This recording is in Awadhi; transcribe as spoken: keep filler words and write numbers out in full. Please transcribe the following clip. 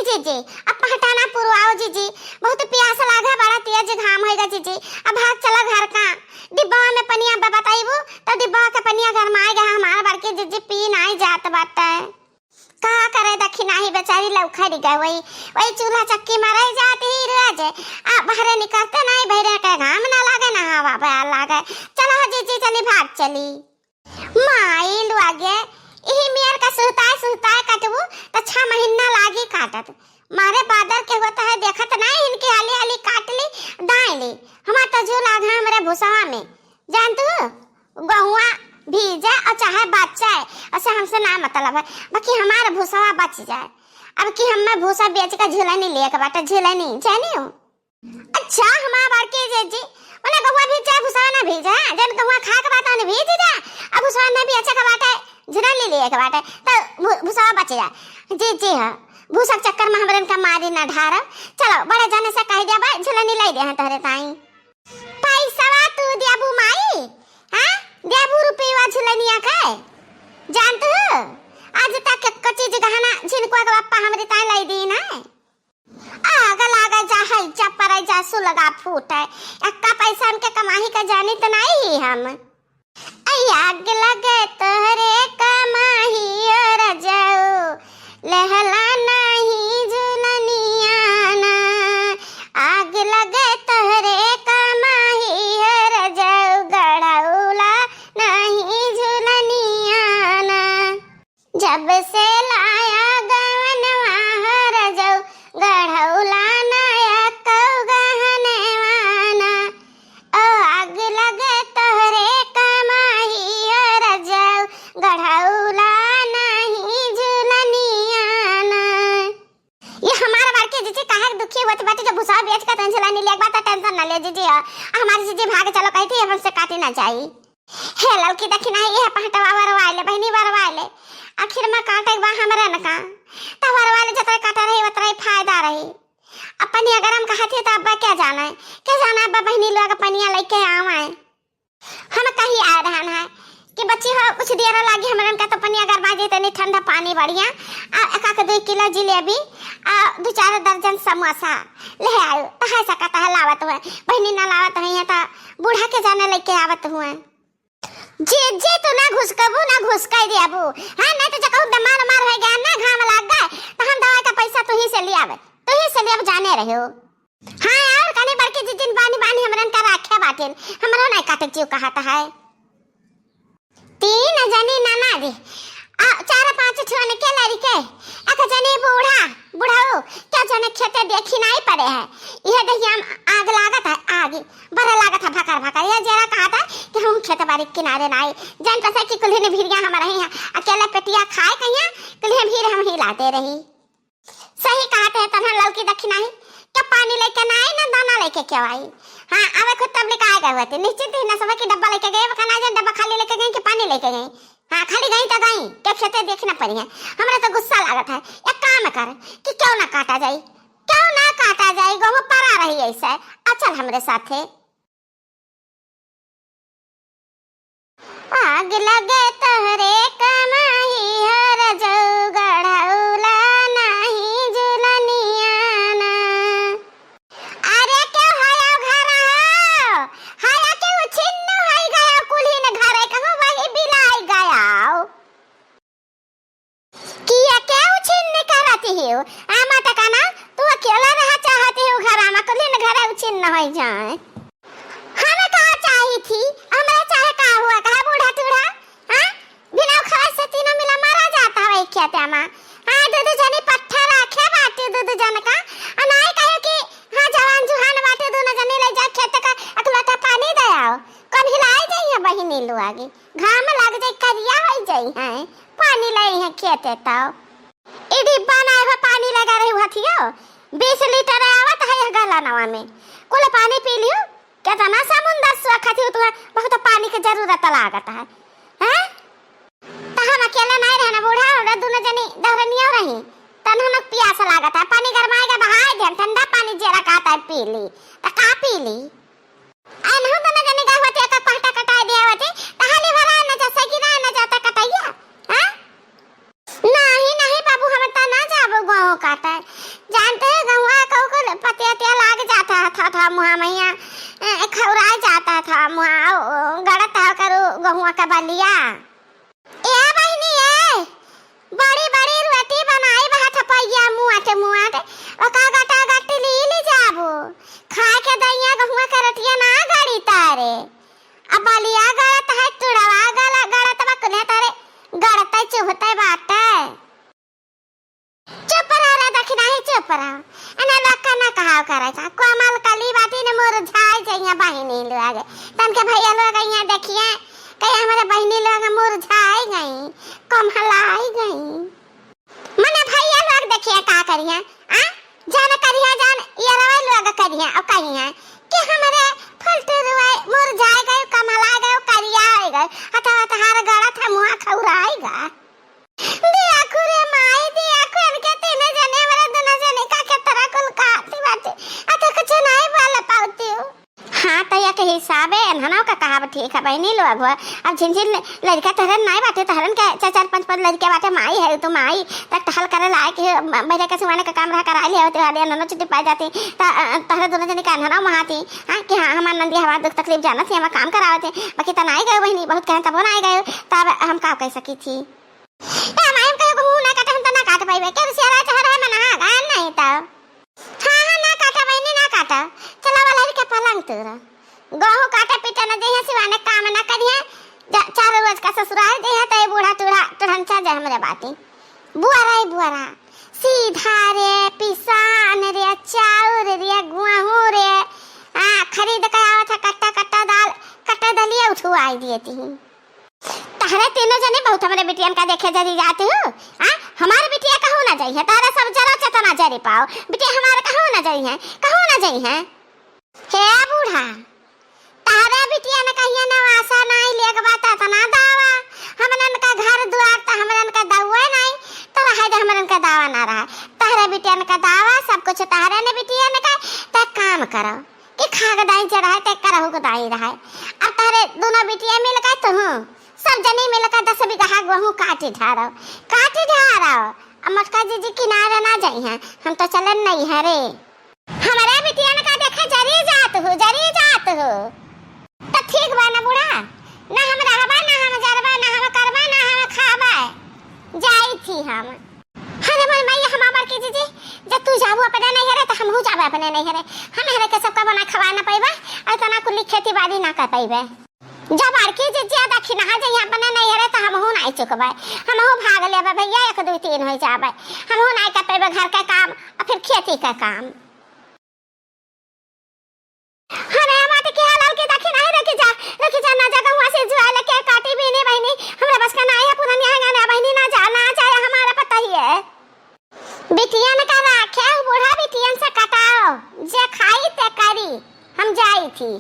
जीजी, अब पहटा ना पुरवाओ जीजी, बहुत पियास लागा, बड़ा तेज घाम होइगा जीजी। अब भाग चलो घर का। डिब्बा में पनिया ब-, बताइबू तो डिब्बा के पनिया गरमाए गया, हमार बड़की जीजी पी नाई जात बाटे। का करे दखिनाही बेचारी लौखरी गए, वही, वही चूल्हा चक्की में रह जाती ही रोज। आ बहरे निकलते नाई, बहरे के घाम ना लागे ना हवा बयार लागे। चलो जीजी चली, भाग चली। माई लुआगे, इही मेर का सुहताए सुहताए कटबू त छह महीना लागी काटत। मारे बादर के होता है, देखत नाई इनके हाली हाली काट ली, दाए ली। हमार तो जू लाग है हमरे भूसवा में, जान तू, गहुआ भीजे और चाहे बचे, उसे हमसे ना मतलब है, बाकी हमार भूसवा बच जाए। अब की हमें भूसा बेच के झुलनी लिए के बाटे, झुलनी, जानी हो? अच्छा, हमार बड़की जीजी, मने गहुआ भीज जाए, भूसा ना भीज, हाँ? जन गहुआ खाए के बाटे, उन्हें भीज जा, अब भूसा ना भी अच्छा के बाटे, झुलनी लिए के बाटे, तो भू-, भूसा बच जाए। जीजी, हाँ, भूसा के चक्कर में हमरन का मारी ना ढारब। चलो, बड़े जने से कह दिया बा, झुलनी ले दे हैं तोहरे ताई। पैसवा तू देबू माई, हाँ? देबू रुपया झुलनिया के? जान तू, आज तक एक चीज गहना झिनको के बापा हमरे ताई लाई दी ना। आग लागे जा, है जा, परे जा, सुलगा फूटे। एक्का पैसा हमके कमाही का जानित नाई ही हम। ऐ आग लगे तोहरे कमाही ओ रजऊ, लहला नाही झुलनिया ना। आग लगे तोहरे कमाही ओ रजऊ, गढ़ौला नाही झुलनिया ना। जब से लाया गवनवा हो रजऊ, गढ़ौला ना एक्कौ गहनवा ना। ओ आग लगे तोहरे कमाही हो रजऊ, गढ़ौला नाही झुलनिया ना। ये हमार बड़की जीजी काहे दुखी होत बाटे, जब भूसा बेच के तन झुलनी लेके बात, tension ना ले जीजी। आ हमारी जीजी भाग चलो कही थी, हमसे काटी ना जाई। हे ललकी दखिनाही, यह पहटवा वरवाइले, बहिनी वरवाइले। आखिर में काटे बा हमरे न का। त वरवाइले जतरे काटे रही, उतरे फायदा रही। अपनी अगर हम कहत ही त अब्बा क्या जाना है? क्या जाना अब्बा बहिनी लोग पनिया लेके आवे? हम कही आ रहन है कि बच्ची हो, कुछ देर लागी हमरन का तो पनिया गरमा जे तनी ठंडा पानी बढ़िया, आ एक आध दुई किलो जिलेबी, आ दू चार दर्जन समोसा ले आयो। त है सकत है लावत हुए, बहिनी ना लावत है त बूढ़ा के जाने लेके आवत हुए। जीजी तू ना घुसकबू ना घुसकाई देबू, हाँ, नहीं तो जब कहूँ बीमार उमार हो गया ना, घाम लाग गए, तो हम दवाई का पैसा तू ही से ले आवे, तू ही से ले आवे, जाने रहे हो। हाँ यार, कने बड़की जीजी बानी बानी हमरन का राखे बाटिन, हमरो नहीं काटे जीव कहत है। तीन जनी ननद, आ, चार पाँच ठुअन के लड़के, एक जनी बूढ़ा, बुढ़ऊ, क्या जने खेते देखी नहीं पड़े है। यह देखिए हम आग लागत है, आग बड़ा लागत है भकर भकर। यह जरा कहत है कि हम खेत बाड़ी किनारे नहीं, जन पसे कि कुल्हिन भीरिया हम रही हैं, अकेले पेटिया खाए कहिया, कुल्हिन भीर हम ही लाते रही। सही कहत है, तन्हा ललकी दखिनाही, क्या पानी लेके ना आई, ना दाना लेके क्यों आई? हाँ, आवे खुद तब लेके आए गए हुए थे, निश्चित ही ना समय की डब्बा लेके गए, बका ना जाए डब्बा खाली लेके गए कि पानी लेके गए। हाँ, खाली गई तो गई, क्या खेते देखना पड़ी है। हमरा तो गुस्सा लागत है, एक काम कर कि क्यों ना काटा जाई, क्यों ना काटा जाई, गहूँ परा रही ऐसे, आ चल हमरे साथे। आग लगे तोहरे कमाही हो रजऊ, गढ़ौला नाही जुलनिया ना। अरे क्यों हो घर हो? हया के उछिन्न होई गया कुलीन घरे, कहूँ वही बिलाई गया। किया के उछिन्न करत हियो? आ मटकना, तू अकेला रहा चाहत हियो घरा में, कुलीन घरे उछिन्न होई जाए। हमें का चाही थी? हमरा चाहे का हुआ, कहा बूढ़ा टूढ़ा? हाँ? बिना खाए से तीनों मिला मारा जाता है खेते में। हाँ, दू दू जनी पट्ठा रखे बाटे दू दू जन का। आ नाई कहे कि हाँ, जवान जुहान बाटे, दोनों जनी ले जा खेत का अकलौता पानी दे आओ। कौन हिलाए जाइए बहिनी लुआगी? घाम लग जाई, करिया होई जाई हैं, पानी लाई है खेते तौ। ई डिब्बा ना हो, पानी लगा रही हुआ थियो, बीस लीटर आवत है यह गलनवा में, कुल पानी पी लियो। कितना समुंदर सुखत हो तुम्हें, बहुत पानी की जरूरत लागत है, हैं? त हम अकेले नहीं रहना बूढ़ा, हमरा दोनों जनी दहरनियो रही, तन हम पियास लागत है, पानी गरमाएगा बहाए दे, ठंडा पानी जेरा कहता है पी ली, त का पी ली? अनहु दोनों जनी का होती एक पहटा कटाए दिया होती, त हाली भरा न जा सकी ना, न जाता कटैया, हाँ? नहीं, नहीं बाबू, हम त ना जाबो गाँव। काटे। जानते हो, गहुआ कहू को पतिया तिया लाग जाता है, था, था मुहा मैया, ए, खौराई जाता है, था मुहा, ओ, गड़त है करू गहुआ का बलिया। ए बहिनी, ए, बड़ी, बड़ी रोटी बनाई बा, थपैया मुआत, मुआत, ओका गटा गट ली, ली जाबो। खाए के दइया गहुआ के रोटिया ना गड़ी तारे। अब बलिया गड़त है, तुड़वा गला गड़त बा, कुने तारे गड़ते चुभते बाटे। चुप रह रे दखिनही, चुप रह। एने लक्का ना कहाव करे था। कोमल कली बाटी ने मुरझाई जइया बहिनी लोग। तन के भैया लोग यहाँ देखिए, कहीं हमारे बहिनी लोग मुरझाई गई, कमहलाई गई। मने भैया लोग देखिए का करिए, आ? जान करिए, जान ये रवे लोग करिए और कहिए कि हमारे फुलटू रुए मुरझाई गए, कमहलाई गए, करिया हो गए। अतः तहार गड़ा था मुआ खौराई गा। दिया खुरे माई, दिया खुर के तीन जने, हमरा दोनों जने का के तरह कुल खाती बाटे। आ तो कुछ नहीं बोल पाती हूँ। हाँ, तो एक हिसाबे एन्हनों का कहाव ठीक है बहिनी लोग हो। अब झिनझिन लड़का तहरन नहीं बाटे, तहरन के चार चार पाँच पाँच लड़के बाटे, माई है तो माई तक टहल करे लायक है, म-, मेरे के सिवाने का काम रहा करा लिया होते वाले एन्हनों छुट्टी पा जाती, त-, अ, तहरे दोनों जने का एन्हनों महाती, हाँ, कि हाँ, हमार नंदी हमार दुख तकलीफ जानत ही, हमार काम करावत है, बाकी त नहीं गए बहिनी, बहुत कहें तबो नहीं गए, तब हम का कह सकी थी। ए माई, हम कहे को मुंह ना काटे, हम तो ना काट पाइबे। के सियारा चहरा है, मना गा नहीं तो। हाँ, हाँ, ना काटा बहिनी, ना काटा। चला वाला के पलंग तोरा। गहूं काटे पीटे न जइहे, सिवाने काम ना करिहे। जा, चार रोज का ससुराल जइहे, तो ये बूढ़ा टूढ़ा टुढ़न चा जाए हमरे बाटी। बुआरा ही बुआरा। सीधा रे, पिसान रे, चाउर रे, गेहूं रे। हाँ, खरीद के आवत है कट्टा कट्टा दाल, कट्टा दलिया उठवाई दिए ती। तहरे तीनों जने बहुत हमरे बिटियन का देखे जरी जाती हो। आ, हमारे बिटिया कहूँ ना जइहे, तहरे सब जरा चतना जरी पाओ। बिटिया हमारे कहूँ ना जइहे, कहूँ ना जइहे। हे बूढ़ा, तहरे बिटिया ने कहिए ना आशा नाई लेके बात इतना दावा। हमरन का घर दुआर त हमरन का दउए नाई, त रहे दे हमरन का दावा ना रहा। तहरे बिटियन का दावा, सब कुछ तहरे ने बिटियन का, त काम करो। कि खाग दाई चढ़ाए ते करहु को दाई रहाए। अब तहरे दोनों बिटिया मिल के तुहूँ सब जनी मिल के दस बीघा गेहूँ काटी ढारो, काटी ढारो। अब मोटका जीजी किनारे ना जाई हैं, हम तो चलन नहीं है रे। हमरे बिटियन का देखे जरी जात हो, जरी जात हो। तो ठीक बा ना बूढ़ा, ना हम रहबा, ना हम जरबा, ना हम करबा, ना हम खाबा, जाई थी हम। अरे मोर मैया, हम बड़की जीजी, जब तू जाबू अपने नैहरे, त हमहू जाबे अपने नैहरे। हम मेहरे के सबका बना खवा न पइबे, और इतना कुल्ली खेती बाड़ी ना कर पइबे। जब बड़की जीजी आ दखिनहा जइहे अपने नैहरे, त हमहू नाई चुकबे, हमहू भाग लेबे भैया, एक दू तीन हो जाबे, हमहू नाई कर पइबे घर के काम और फिर खेती के काम। अरे माटी के हलाल के दखिनही रखी जा, रखी जा, ना जगह हुआ से जुआ लेके काटी बीनी बहिनी, हमरा बस का नाई है पुरनिया है गाना बहिनी, ना जा, ना जाए हमारा पता ही है। बिटियन का राखे, बूढ़ा बिटियन से कटाओ, जे खाई ते करी, हम जाई थी।